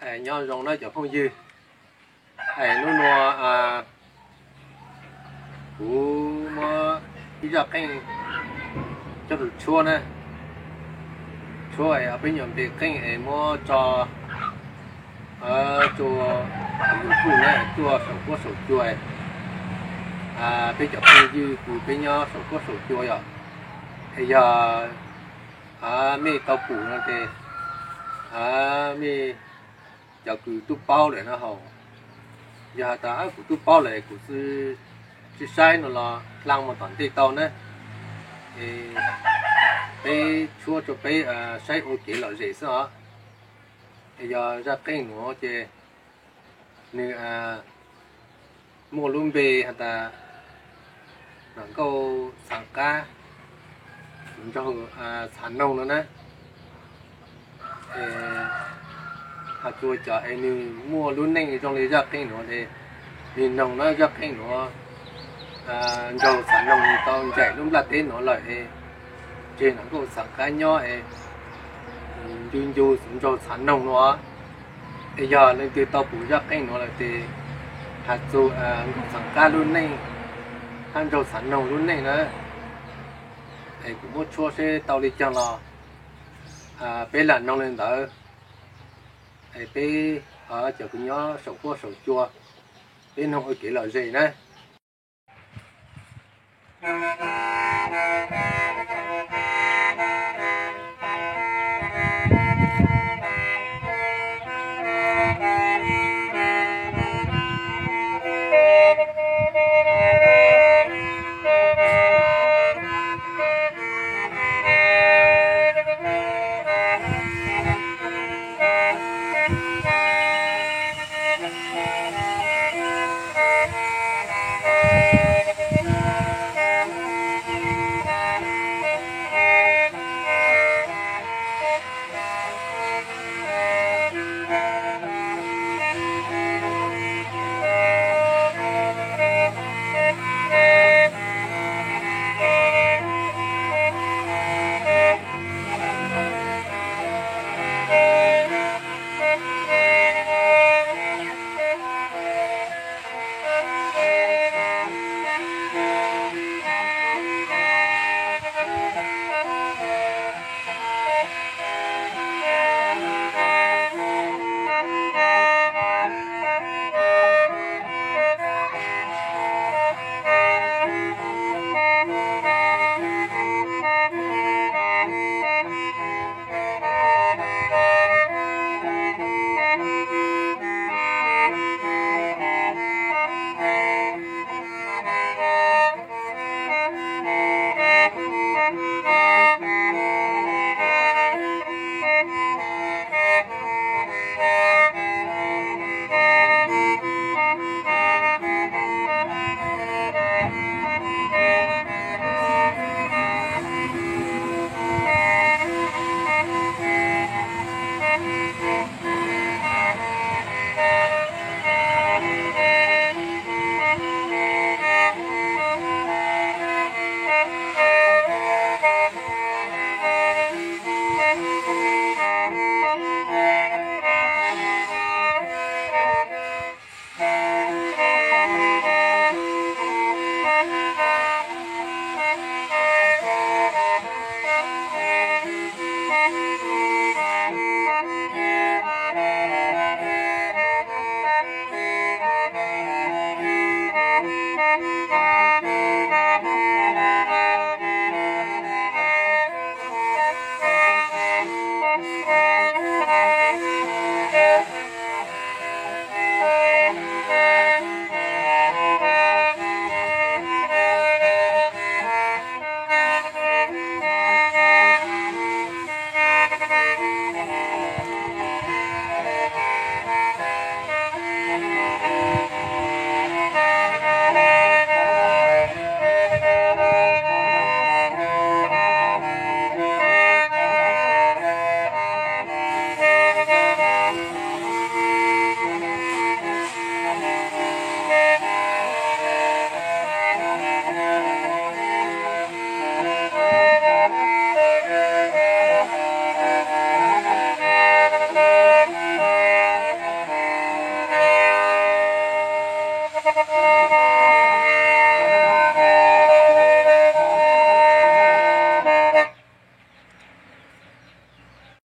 Nyob zoo na cov phooj ywg, hnub nuav kuv muab ib zaj qeej coj lug tshuab na, tshuab peb nyuas npe qeej es muab tso rua YouTube na, tuaj saum huab saum cua, peb cov phooj ywg kws peb nyob saum huab saum cua yom, es yog mej tau pum no ces mej cov kws tub paub lawm no hauv, yog has tas kuv tub paub lawm kuv tsi saib no los dlaa moog tom ntej tau na, es peb tshuab rua peb saib ua kev lom zem xwb os. Es yog zaj qeej nuav ces nwg muaj lub npe has tas Nam Nkauj Xaav Qaab Nraug Xaav Noog no na. Has txug cov es nwg muaj lub neej zoo li zaj qeej nuav es nwg noog na, zaj qeej nuav Nraug Xaav Noog nwg tau ncaim lub nplaj teb nuav lawm es tseg Nam Nkauj Xaav Qaab nyob es ncu ncu Nraug Xaav Noog nuav. Es yog leej twg tau pum zaj qeej nuav lawm ces has txug Nraug Xaav Qaab lub neej hab Nraug Xaav Noog lub neej na, es kuv muab tshuab seb tau li caag los peb lam noog li ntawd, es peb cov kws nyob saum huab saum cua peb noog ua kev lom zem na.